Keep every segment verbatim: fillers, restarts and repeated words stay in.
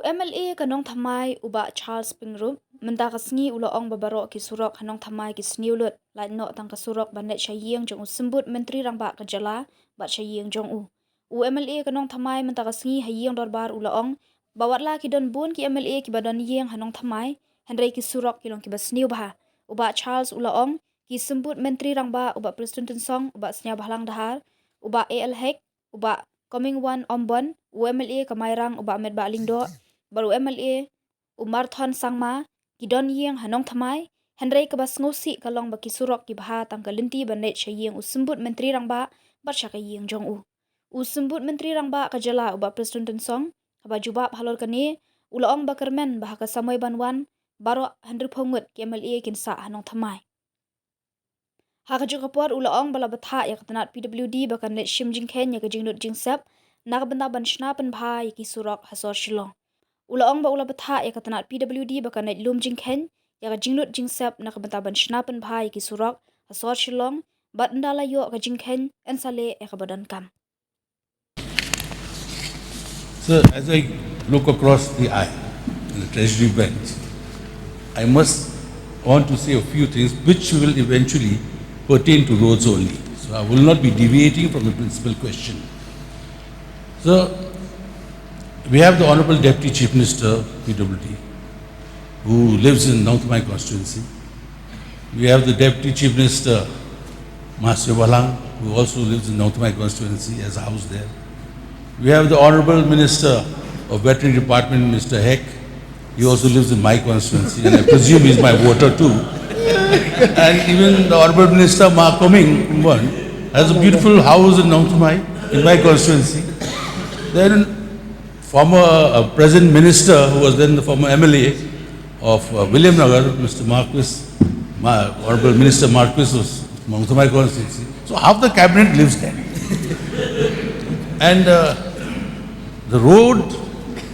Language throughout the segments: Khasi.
M L A ka Nongthymmai u Bah Charles Pyngrope mynta ka sngi u la ong ba baroh ki surok ha Nongthymmai ki sniew lut, lait noh tang ka surok ba neh sha ïing jong u Symbud Myntri Rangbah ka jylla bad sha ïing jong u. U M L A ka Nongthymmai mynta ka sngi ha ïing dorbar u la ong ba wat la ki don bun ki M L A kiba don ïing ha Nongthymmai, hynrei ki surok ki long kiba sniew bha. U Bah Charles u la ong ki Symbud Myntri Rangbah u Bah Prestone Tynsong, u Bah Sniawbhalang Dhar, u Bah A L Hek, u Bah Comingone Ymbon, u M L A ka Mairang u Bah Metbah Lyngdoh, bad u M L A u Marthon Sangma, ki don ïing ha Nongthymmai, hynrei kaba sngewsih ka long ba ki surok ki bha tang ka lynti ba neh sha ïing u Symbud Myntri Rangbah bad sha ka ïing jong u. U Symbud Myntri Rangbah ka jylla u Bah Prestone Tynsong, haba jubab halor kane, u la ong ba kyrmen ba ha ka samoi ban wan, baroh hynriewphew ngut ki M L A kin sah ha Nongthymmai. Ha kajuh ka por u la ong ba la bthah ïa ka tnat P W D ba kan leit shim jingkheiñ ïa ka jinglut jingsep na ka bynta ban shna pynbha ïa ki surok ha sor Shillong. U la ong ba u la bthah ïa ka tnat P W D ba kan leit lum jingkheiñ ïa ka jinglut jingsep na ka bynta ban shna pynbha ïa ki surok ha sor Shillong, bad ynda la ïoh ka jingkheiñ yn sa leh ïa kaba donkam. Sir, as I look across the aisle in the Treasury bench, I must want to say a few things which will eventually pertain to roads only. So I will not be deviating from the principal question. Sir, we have the Honorable Deputy Chief Minister, P W D, who lives in Nongthymmai constituency. We have the Deputy Chief Minister, Ma Sniawbhalang, who also lives in Nongthymmai constituency, has a house there. We have the Honorable Minister of Veterinary Department, Mister Hek. He also lives in my constituency, and I presume he's my voter too. And even the Honorable Minister Ma Coming Ymbon has a beautiful house in Nongthymmai, in my constituency. Then former uh, present minister, who was then the former M L A of uh, Williamnagar, Mister Marquis, Ma, Honorable Minister Marquis was Nongthymmai constituency. So half the cabinet lives there. And uh, the road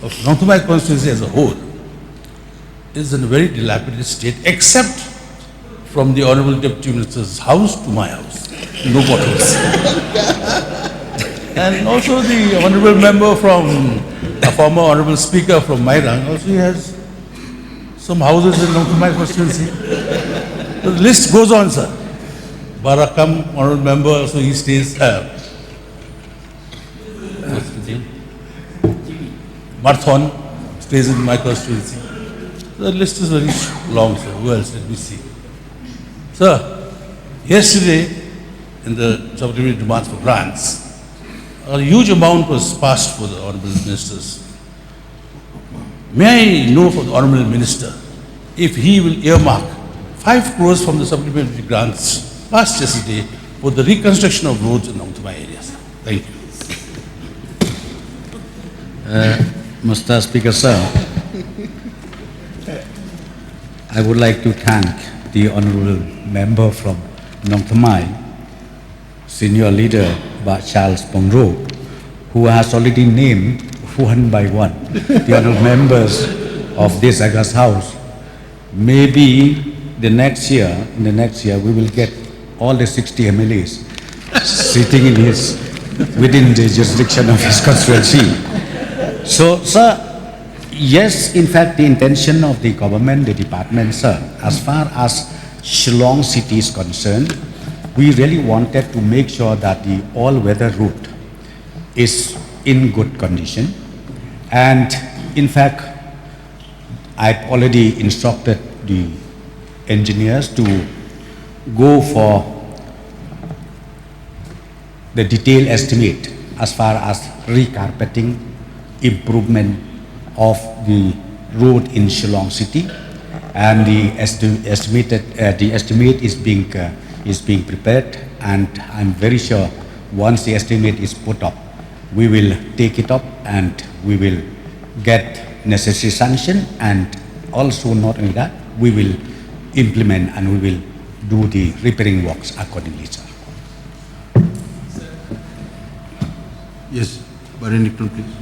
of Nongthymmai constituency as a whole is in a very dilapidated state, except from the Honorable Deputy Minister's house to my house. No potholes. And also the Honorable Member from, a former Honorable Speaker from Mairang, also he has some houses in Nongthymmai constituency. The list goes on, sir. Barakam, Honorable Member, also he stays, uh, what's his name? Marthon stays in my constituency. The list is very long, sir. Who else? Let me see. Sir, yesterday in the supplementary demands for grants, a huge amount was passed for the Honorable Ministers. May I know from the Honorable Minister if he will earmark five crores from the supplementary grants passed yesterday for the reconstruction of roads in Nongthymmai area, sir? Thank you. Uh, Mister Speaker, sir, I would like to thank the honourable member from Nongthymmai, senior leader Bah Charles Pyngrope, who has already named one by one the honourable members of this august house. Maybe the next year, in the next year, we will get all the sixty M L As sitting in his within the jurisdiction of his constituency. So, sir, yes, in fact, the intention of the government, the department, sir, as far as Shillong city is concerned, we really wanted to make sure that the all-weather route is in good condition, and in fact, I've already instructed the engineers to go for the detailed estimate as far as recarpeting, improvement of the road in Shillong city, and the esti- estimated uh, the estimate is being uh, is being prepared, and I'm very sure once the estimate is put up, we will take it up and we will get necessary sanction, and also not only that, we will implement and we will do the repairing works accordingly, sir. Yes, Baron Newton, please.